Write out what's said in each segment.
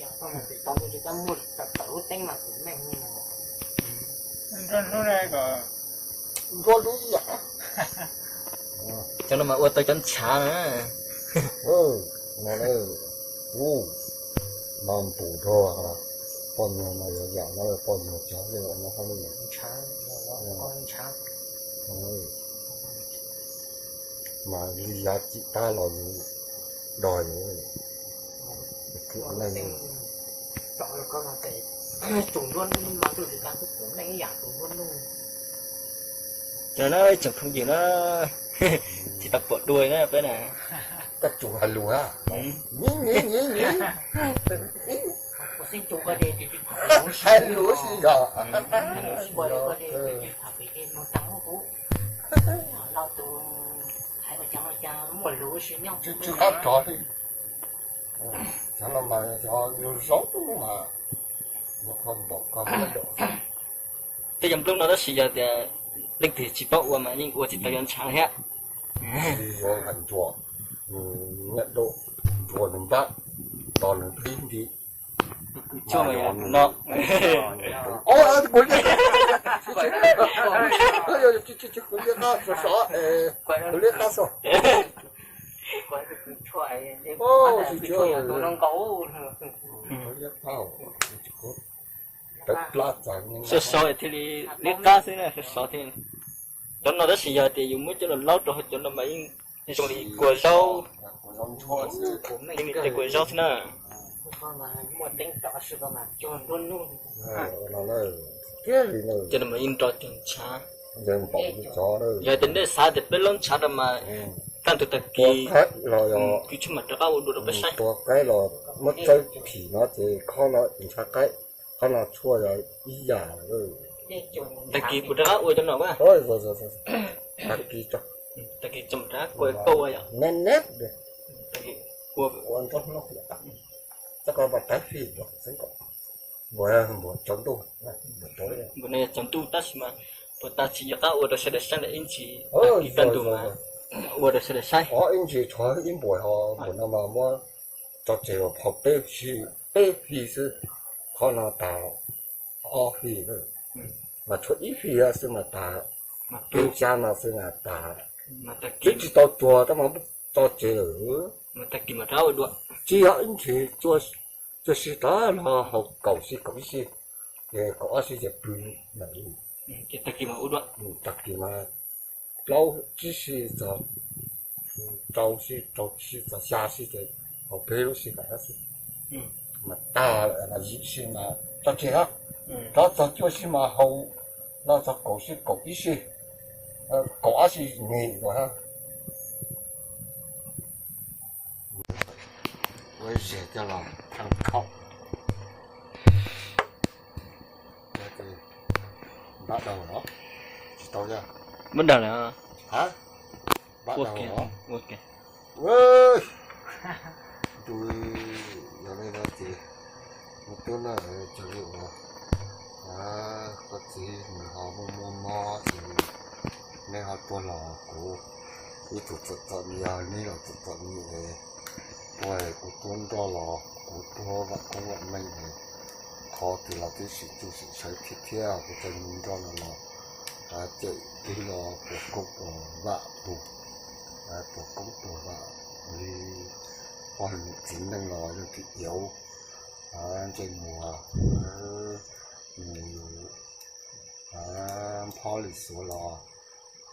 Tau tus tsis tau muaj tawm lub teeb mas kuv meej. Nruab hnub na kom nruab hnub ib yam. Cov no mas ua tau cov ntshav na. No, no npum rau poj niag mas yog yam no poj niag cov no hab. Mas li yav tsim tab los yus dog yus. Cov no tsoom phooj ywg na, tsis tau pom dua na peb na. Koj tsuas hais lus a. Hais lus si yog. Tsis qab rov li. Cov no mas yog zoo mas, tej yam nplooj no tab sis yog tias leej twg tsis paub ua mas yeej ua tsis tau cov ntshav thiab. Nws yuav hais ntsuas, nws nyiam dua, ntsuas nws npab, tos nws qhib nti. Kuv tshuaj mas yog no. Kuv liab qab sov, kuv liab qab sov. Sov sov thiaj li liab qab xwb na, sov sov thiaj. Cov no tab sis yog tias yus muab coj los laub rau hauv cov no mas yeej zoo li kua zaub, yeej li tej kua zaub xwb na. Cov no mas yeej nrog cov ntshav. Yog tias nej xav tias peb laub ntshav rau mas kaj ntug tag kis kuv tshuaj mam rov qab ua dua rau peb saib. Tua qaib los muab tsawb phim no ces qhov no ntshav qaib, qhov no tshuaj yog ib yam. Tag kis kuv rov qab ua cov no. Tag kis tso, tag kis tso mam rov qab ua koj ua yom. Neb neb, ua nrog no, txoj ko mas tav fij los xeeb kom npua, npua tsaus ntuj, npua tsaus ntuj tab sis mas puas tas tsis yog qab ua rau sawv daws saib ntawm ib ntsis, tag kis kaj ntug mas ua rau sawv daws saib. Ib ntsis tshuav ib npuas ho npuas no mas muab tso tseg los phau peb, peb fij xwb, qhov no tas ob fij, mas tshuav ib fij xwb mas tas, peb xya no xwb mas tas, twb tsis tau tsuag tab mas tso tseg lawm. Tsis yog ib ntsis, tsuag si tas no hauv kaum si kaum ib si, ces kaum ob si ces pw lawm. Tag kis mas plaub tsib si txog rau si, rau si txog xya si ces hauv peb lub sij hawm xwb. Mas tag lawm mas yim si mas tso tseg hab, rov txog cuaj si mas hau, no txog kaum si kaum ib si, kaum ob si nim lawm hab. Ua zes coj los thaij khaub. Npab daug los tsis tau, npab daug los, npab daug los. Tus yog li no ces, mus tub na, cov li uas koj txiv nws ho muaj muaj mob ces nej ho tuaj los kuv ib txwm txom txom nyem, neb los txom txom nyem, tuaj kuv tuaj nroj los kuv tuaj vam koob vam meej es qhov twg los twb sim txuj sim sawv thiab thiab, kuv txawm mus nroj no los cem twg los puas koob puas vam tus, puas koob puas vam li pog txiv neej los yeej tsis iauv. Ntsej muag mus nphob li xuav los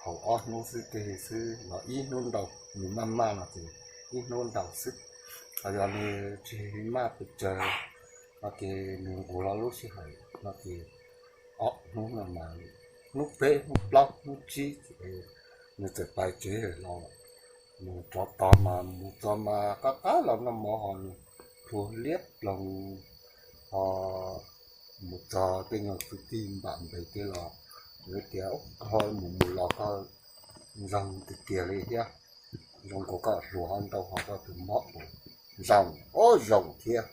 haus ob hnub xwb, tig xwb los ib hnub ntau, nws maj maj no ces ib hnub ntau xwb. Ho yog nws tsis maj pes tsawg no ces nws nqus los lub sij hawm no ces ob hnub no mas hnub peb hnub plaub hnub tsib ces nws txawm pais tsev los. Mus rov tod mas mus txog mas qab qab los noj mov ho nws plhu liab ploog ho mus txog tej nyuag kwv tij npam npe tej los lawv tias, koj mus mus los koj zoo tiag tiag li thiab, zoo nkaus koj hluas ho ntau ho koj tus mob ntsoog ob zoo thiab.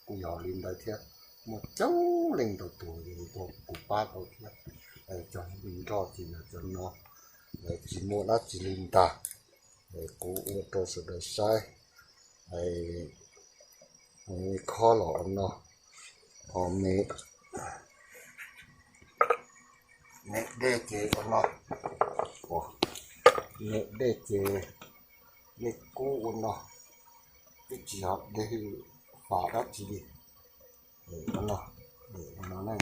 Kuj yog li ntawd thiab, muaj coob leej ntau tus kuj pab tau thiab. Cov nroj ces yog cov no, tsis muaj dab tsi li ntag. Kuv ua rau sawv daws saib. Khob los ua no, ho me, me dej ces ua no, me dej ces dej kub ua no, twb tsis yog dej fam dab tsi li. Ua no, ua no ne,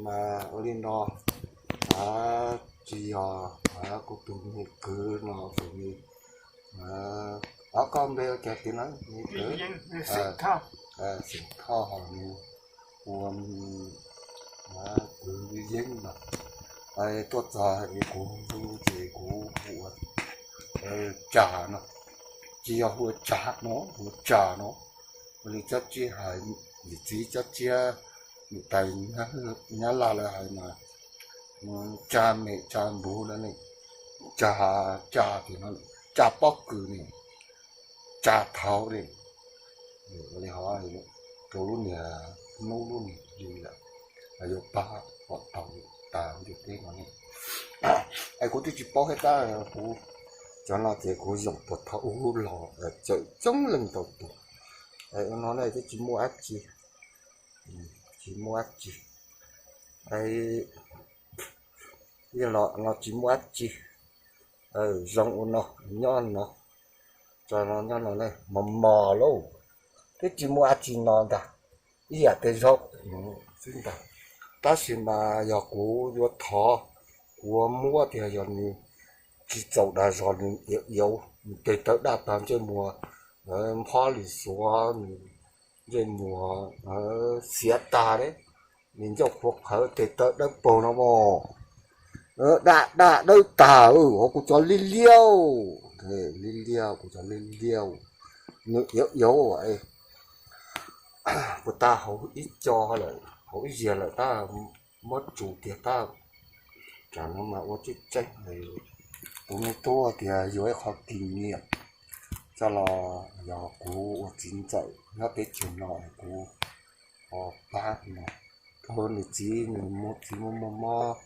mas ua li no, tsis yog kuv tus me kwv no tus me, ob koj npe ua cas tiag no, me kwv? Xeem Thoj, ho nws ua kwv Yeeb no. Tuaj txog es kuv hu ces kuv hu ua Tsa no, tsis yog hu ua Tsa no, hu ua Tsa no. Ua li Cob Tsiab hais, yawm txiv Cob Tsiab, niam tais Nyab Laj lawv hais mas, Tsa Mem Tsa Npug no ne, Tsa, Tsa tias no, Tsa Pob Kws ne, Tsa Thaub ne. Ua li ho rau lub niag hnub lub niag li lawm, yuav pab pom tau tas ntiaj teb no ne. Es kuv twb tsis paub thiab tab kuv, cov no ces kuv yoom puag thaum ub los txawm coob leej ntau tus. Es ua no ne twb tsis muaj dab tsi, tsis muaj dab tsi. Yeej los no tsis muaj dab tsi. Zoo ua no, nyob no, tso no nyob no ne, mos mos lauj, twb tsis muaj dab tsi no ntag, ib yam tej zaub xwb ntag. Tab sis mas yog kuv yuav thov, kuv yuav muab tias yog nws tsis txaus dag zog nws iauv iauv, nws tes taw daj tag ntsej muag nphob li xuav, nws ntsej muag xiav tag li, nws ncauj qhuav qhawv tes taw dawb paug no mos, daj daj dawb tag, hauv kuv cov liab liab, liab liab, kuv cov liab liab, nws iauv iauv puas tag hauv ib co lawm, hauv ib ziag lawm tab muab tsus tiag tab. Tsam no mas ua tseeb tseeb, tus me tub tias yuav ib qho kis niam, coj los yog kuv ua txiv ntxawm nyob teb chaws no es kuv pab no, rau nws txiv, nws muaj txiv muaj mob,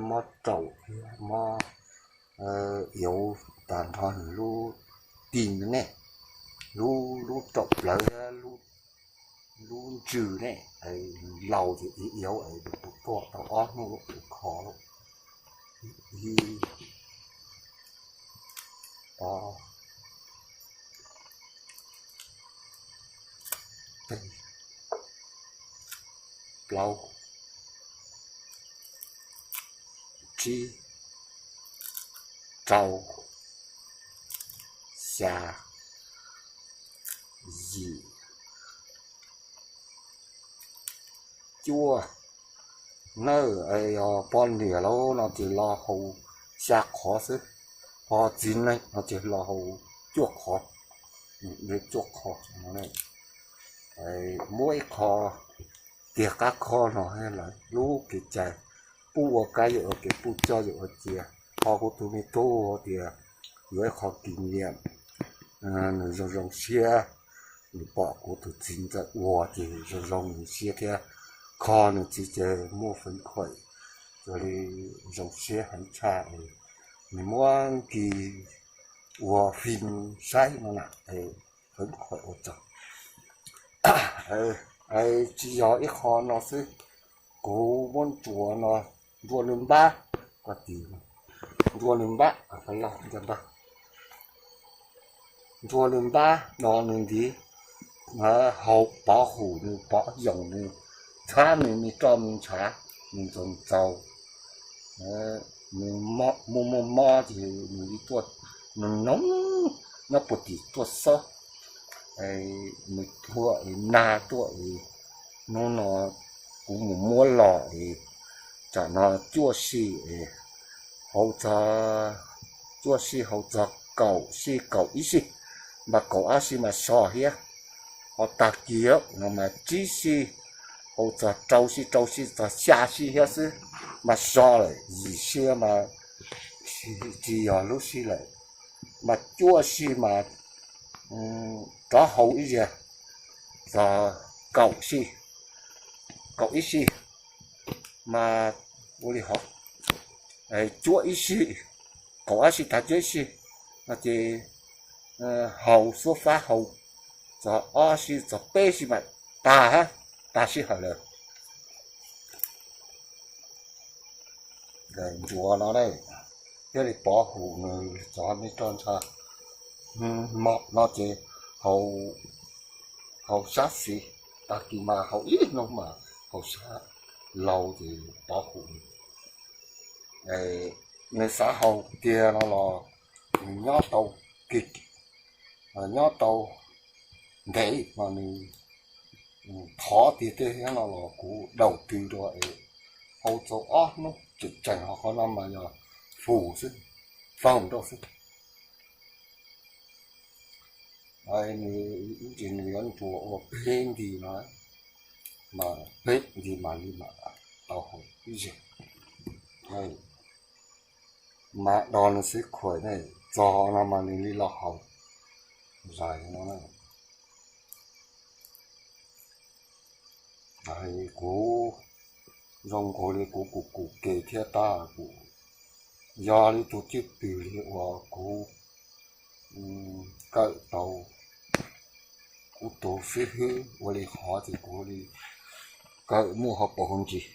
mob raum thiab mob iauv tag nrho nws lub tim ne, lub, lub raum plawv thiab lub ntsws ne, laus ces iauv es tus tuaj tau ob hnub lub tus kho lawm. Ib, ob, peb, plaub, tsib, rau, xya, yim, cuaj. Nawb, yog poj niam lauj no ces los haus xya qhov xwb, ho txiv neej no ces los haus cuaj qhov, cuaj qhov. Muab ib qho tiag qab kho no lawv lub kev cai, puj ua kab yawm ua kev, puj coj yawm ua cia. Ho kuv tus me tub tias yuav ib qho kis niam, nws zoo zoo siab, nws pom kuv tus txiv ntxawm ua ces zoo zoo nws siab thiab, kho nws txiv ces muaj feem khuam, ua li zoo siab heev tshaj. Nws muab nkis ua fim saib no na, feem khuam ua tsaug. Tsis yog ib qho no xwb, kuv muab ntsuas no, ntsuas nws npab, koj tis, ntsuas nws npab, ntsuas nws npab no nws ntiv, haus pov hum nws, pov yoos nws, txhab nws me roj me ntshav, nws ntxaus ntxaus, nws muaj muaj mob ces nws li tuaj, nws noog nyob puag tim tuaj xob, nws tuaj es nag tuaj es hnub no kuv mus muab los es tsam no cuaj sij es haus txog, cuaj sij haus txog kaum sij, kaum ib sij, mas kaum ob sij mas so thiab. Ho tag kis no mas tsib sij haus txog rau sij, rau sij txog xya sij thiab xwb mas so lawm. Yim sij mas tsis yog lub sij lawm, mas cuaj sij mas rov haus ib zaug txog kaum sij, kaum ib sij mas ua li hov, cuaj ib sij, kaum ob sij tag cuaj ib sij no ces haus xuab fab haus txog ob sij txog peb sij mas tag hab, tag sij hawm lawm. Ntsuag no ne, thiaj li pov hum nws txog nej roj ntsha. Hmo no ces haus sab xis, tag kis mas haus ib hnub mas haus sab laug ces pov hum nws. Nws xav haus tiag no los nws nyob tau kis, nyob tau ntev mas nws thov tiag tiag no los kuv daus tw rau es haus txaus ob hnub tseem tseem ho qhov no mas yog fum xwb, faus rau xwb. Nws ib ntsis nws yuav ntsuas ua peb nti no, mas peb nti mas li mam tau haus ib zig. Mas do nws xwb khuam ne, txog no mas nws li los haus zais no. Kuv zoo nkaus li kuv kuv kuv ke thiab tag kuv yog li tus cwj pwm li uas kuv kawm tau kuv tus xib hwb ua li qhov ces kuv li kawm muaj hauv paus hauv ntsis.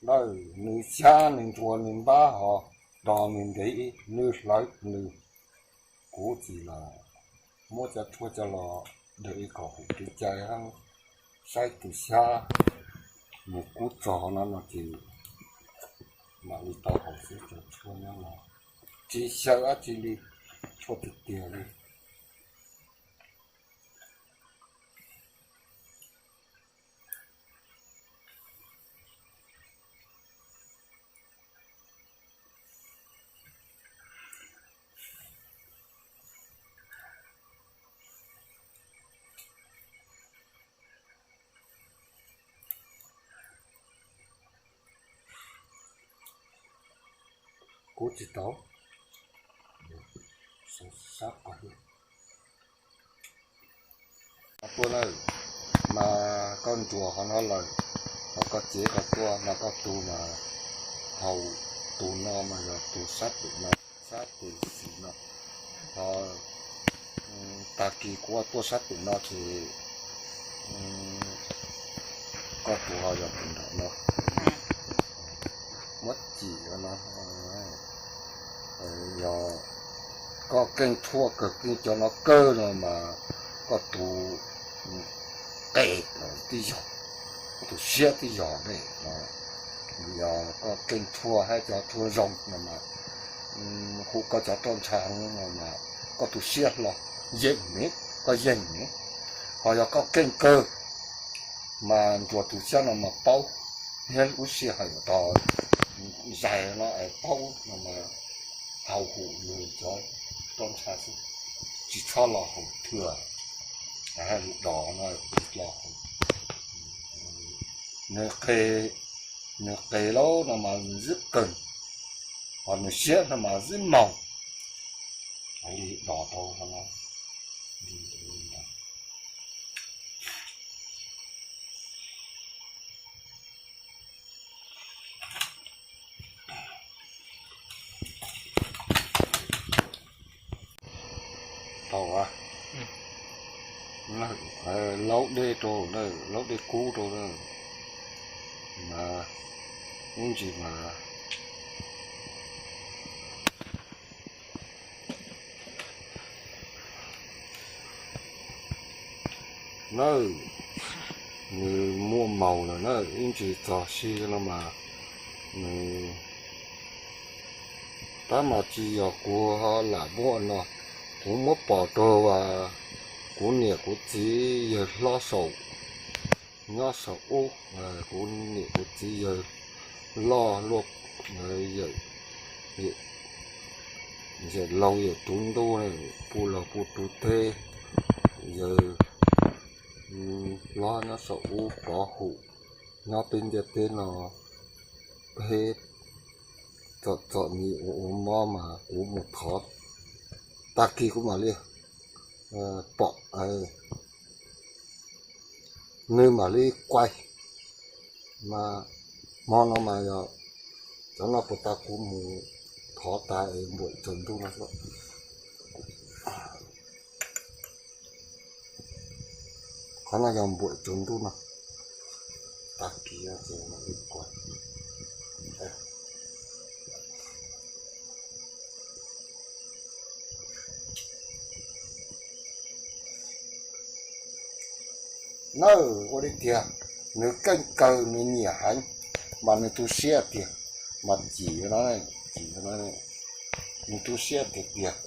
Lawm nws xyab nws ntsuas nws npab ho do nws ntev nws hlawv nws. Kuv txiv los muab cov tshuaj coj los daws ib kom hum kev cai hab saib tus xyab nws kub txog no no ces mam li tau haus xwb cov tshuaj nyob no. Tsis xyaw dab tsi li, tshuaj tiag tiag li. Kuv tsis tau sab qhov tuaj lawm, mas koj ntsuas qhov no lawm, ho koj cev koj tuaj mas koj tu mas haus tus no mas yog tus sab pem no, sab pem xis no, ho tag kis kuv tuaj sab pem no ces koj tus ho yog tus nram no. Muab cim no, yog koj keej tshuaj kawg keej cov no kawg no mas koj tus qe tib yog, koj tus siab tib yog ne. Yog koj keej tshuaj hab cov tshuaj zoo no mas hum koj cov roj ntsha no mas koj tus siab hlo, yeej ne, koj yeej ne. Ho yog koj keej kawg mas ntsuas tus xyab no mas paub, niaj lub sij hawm tog zais no es paub no mas haus hum nws cov roj ntsha xwb, tsis txhob los haus thwj. Lub dos no tsis los haus. Nws qe, nws qe lauj no mas zwb qeeg, ho nws siab no mas zwb moog. Li dos tau no. Tau, laub dej rau na, laub dej kub rau na, mas ib ntsis mas na, nws muaj maus lawm na, ib ntsis txog sij no mas nws, tab mas tsis yog kuv lam muab no, kuv muab pom rau kuv niam kuv txiv yawg hlob saum, nyob saum ub, kuv niam kuv txiv yawg loj luaj, yawm laug yawm tub ntuj, puj laug puj tub teb, yawg hlob nyob saum ub pov hum, nyob peb ntiaj teb no peb txom txom nyem ua ua mob mas kuv mus thov, tag kis kuv mam li pom. Nws mam li quaj. Mas hmo no mas yog cov no puas tau kuv mus thov tas es npuam tsaus ntuj no. Qhov no yog npuam tsaus ntuj no, tag kis no ces mam li quaj. Nawb, ua li tiag, nws keej kawg, nws nyiam heev, mas nws tu siab tiag, mas cim no, cim no, nws tu siab tiag tiag,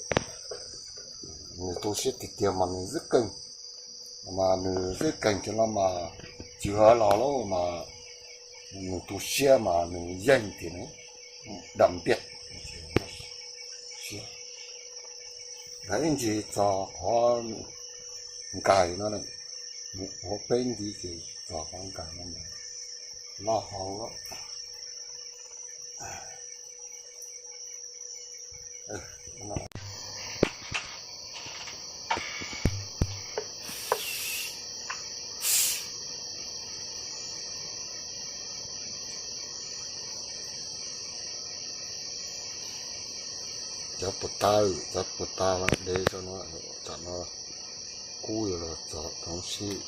nws tu siab tiag tiag mas nws zib keeg, mas nws zib keeg cov no mas tsis hov los lawm mas nws tu siab mas nws yeej tiag, dam npiaj siab. Lawv ib ntsis txog qhov nkais no, mus ua peb ntiv ces txog qhov nkais no loj hau. Cov puas tas, cov puas tas los de rau no, tam no kub yuav los txog tau sib.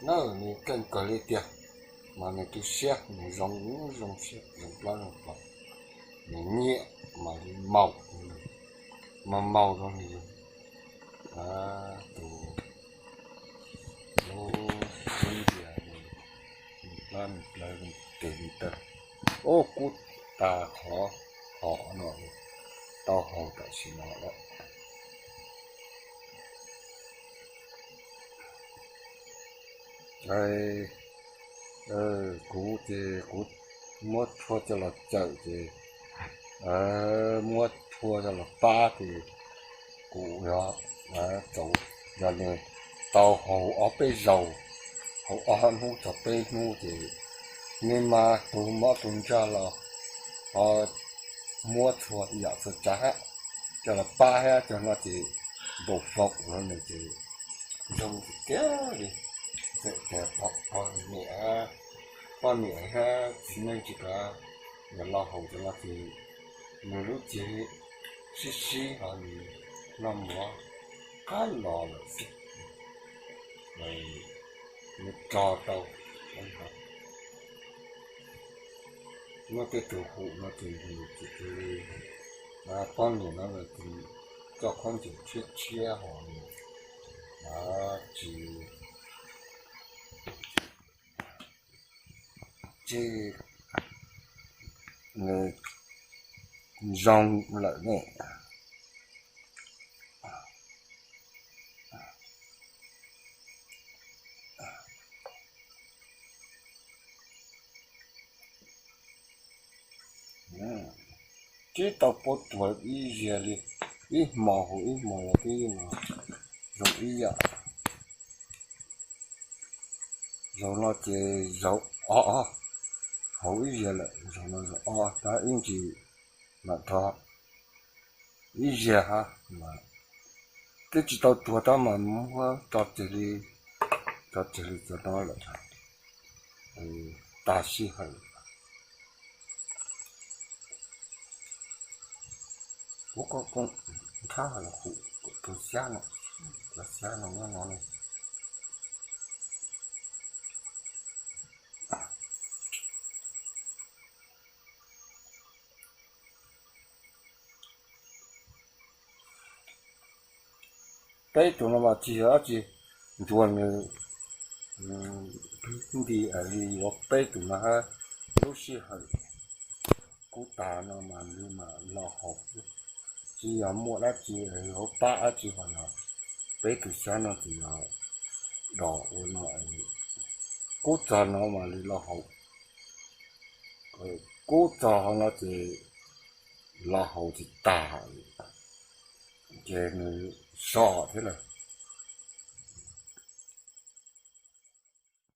Nawb, nws keej kawg li tiag, mas nws tu siab, nws zoo, zoo siab, zoo plab zoo plom, nws nyiam mas li maus, mas maus rau nws. Tus lub ntxias nws plab nws plawv nws tes nws taw, ub, kub tas qhov hom no, tau haus tam sim no lawm. Kuv ces kuv muab tshuaj coj los cawm ces, muab tshuaj coj los pab ces kuv yog txaus, yog nws tau haus ob peb zaus, haus ob hnub txog peb hnub ces nej mas tus mob tus ntsaj los ho muab txhua yam txhua tsav hab coj los pab hab cov no ces npaum foom no nws ces zoo tiag tiag li. Txawm tias poj niam, poj niam hab txiv neej tsis kav, yog los haus cov no ces nws lub cev sib sib ho nws noj mov qab los lawm xwb. Nws rog tau. Muab tej tug hum no ces nws tsis cia li, poj niam no lawm ces txoj khaub ncaws tshiab tshiab ho nws tsis, tsis, nws zoo lawm ne. Tib tau puab tuag ib zaug li, ib hmo haus ib hmo los twb zoo ib yam. Zaum no ces zaum ob, haus ib zaug lawm, zaum no zaum ob tab ib ntsis mam rho ib zaug hab mas twb tsis tau tuag tab mas muab tso tseg li, tso tseg li cov no lawm, tag sij hawm. Ua koj koj nthab los hum tus xyab no, cov xyab no nyob no ne. Peb tus no mas tsis yog dab tsi, ntsuag nws nti li yuav peb tus no hab lub sij hawm. Kub tag no mas li mas los haus, tsis yog muaj dab tsi, hauv pab dab tsi ho los, peb tus xyab no tsis yog dos ua no, kub txog no mas li los haus, kub txog ho no ces los haus tsis tag, ces nws so thiab lawm.